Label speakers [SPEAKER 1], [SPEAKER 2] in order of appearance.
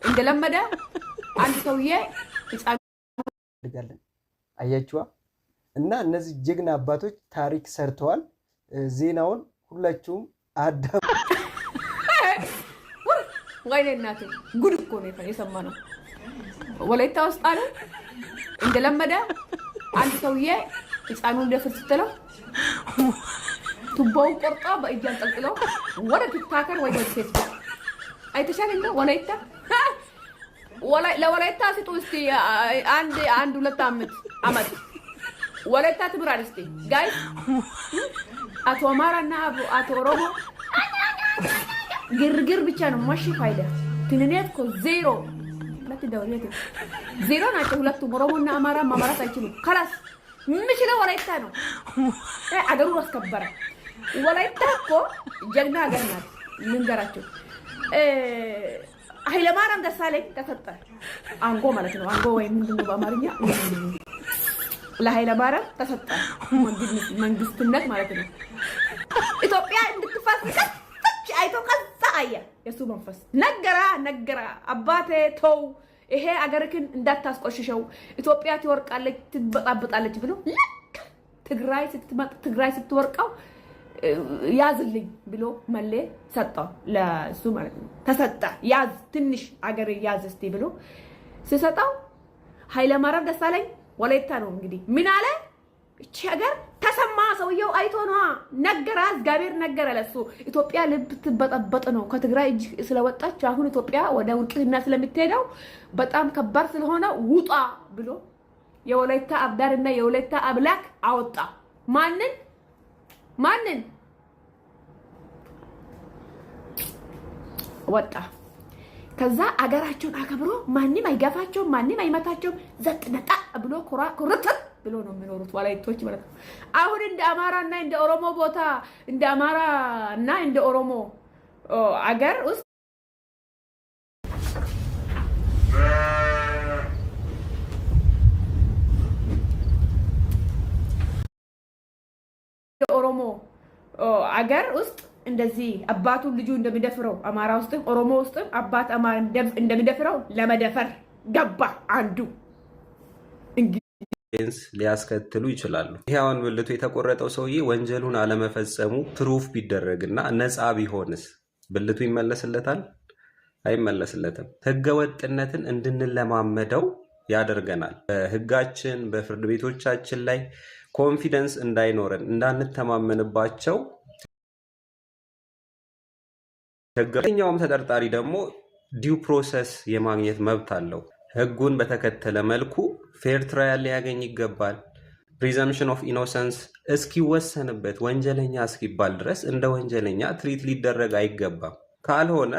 [SPEAKER 1] እንደለመደ አንድ ሰውዬ ህፃን
[SPEAKER 2] እንፈልጋለን። አያችዋ እና እነዚህ ጀግና አባቶች ታሪክ ሰርተዋል። ዜናውን ሁላችሁም አዳም
[SPEAKER 1] ወይኔ እናቴ፣ ጉድ እኮ ነው የሰማነው። ወላይታ ውስጥ አለ እንደለመደ አንድ ሰውዬ ህፃኑን ደፍር ስትለው ቱቦውን ቆርጦ በእጅ አንጠልጥሎ ወደ ቲክታከር ወይ ወደ ፌስቡክ አይተሻል። እንደ ወላይታ ለወላይታ ስጡ እስቲ አንድ አንድ ሁለት አመት ወላይታ ትምራል። እስቲ guys፣ አቶ አማራ እና አቶ ኦሮሞ ግርግር ብቻ ነው። ማሺ ፋይዳ ትንኔት እኮ ዜሮ ዜሮ ናቸው ሁለቱም። ኦሮሞና አማራ ማማራት አይችሉም። خلاص የምችለው ወላይታ ነው። አገሩን አስከበረ። ወላይታ እኮ ጀግና ሀገር ናት። ልንገራቸው፣ ኃይለማርያም ደሳለኝ ተሰጠ አንጎ ማለት ነው። አንጎ ወይ ምንድን ነው በአማርኛ? ለኃይለማርያም ተሰጠ መንግስትነት ማለት ነው። ኢትዮጵያ እንድትፋስ ቀጥች አይቶ ከዛ አየ የሱ መንፈስ ነገራ ነገራ አባቴ ተው፣ ይሄ አገርክን እንዳታስቆሽሸው፣ ኢትዮጵያ ትወርቃለች፣ ትበጣበጣለች ብሎ ልክ ትግራይ ስትመጥ ትግራይ ስትወርቀው ያዝልኝ ብሎ መሌ ሰጠው ለሱ ማለት ነው። ተሰጠ፣ ያዝ ትንሽ አገር ያዝ እስቲ ብሎ ሲሰጠው ኃይለማርያም ደሳለኝ ወላይታ ነው እንግዲህ ምን አለ? እቺ ሀገር ተሰማ ሰውየው አይቶ ነዋ ነገራ። እግዚአብሔር ነገረ ለሱ ኢትዮጵያ ልብ ትበጠበጥ ነው ከትግራይ እጅ ስለወጣች አሁን ኢትዮጵያ ወደ ውርቅና ስለምትሄደው በጣም ከባድ ስለሆነ ውጣ ብሎ የወላይታ አብዳር እና የወላይታ አብላክ አወጣ። ማንን ማንን ወጣ። ከዛ አገራቸውን አከብሮ ማንም አይገፋቸውም፣ ማንም አይመታቸውም። ዘጥ ነጣ ብሎ ኩራ ኩርትት ብሎ ነው የሚኖሩት ወላይቶች ማለት ነው። አሁን እንደ አማራ እና እንደ ኦሮሞ ቦታ እንደ አማራ እና እንደ ኦሮሞ አገር ውስጥ ኦሮሞ አገር ውስጥ እንደዚህ አባቱን ልጁ እንደሚደፍረው አማራ ውስጥም ኦሮሞ ውስጥም አባት አማራ እንደሚደፍረው ለመደፈር ገባ አንዱ።
[SPEAKER 3] ሊያስከትሉ ይችላሉ። ይሄ አሁን ብልቱ የተቆረጠው ሰውዬ ወንጀሉን አለመፈጸሙ proof ቢደረግና ነፃ ቢሆንስ ብልቱ ይመለስለታል? አይመለስለትም። ህገ ወጥነትን እንድንለማመደው ያደርገናል። በህጋችን በፍርድ ቤቶቻችን ላይ confidence እንዳይኖረን፣ እንዳንተማመንባቸው። ህገኛውም ተጠርጣሪ ደግሞ due process የማግኘት መብት አለው። ህጉን በተከተለ መልኩ fair trial ሊያገኝ ይገባል። Presumption of innocence እስኪወሰንበት፣ ወንጀለኛ እስኪባል ድረስ እንደ ወንጀለኛ treat ሊደረግ አይገባም። ካልሆነ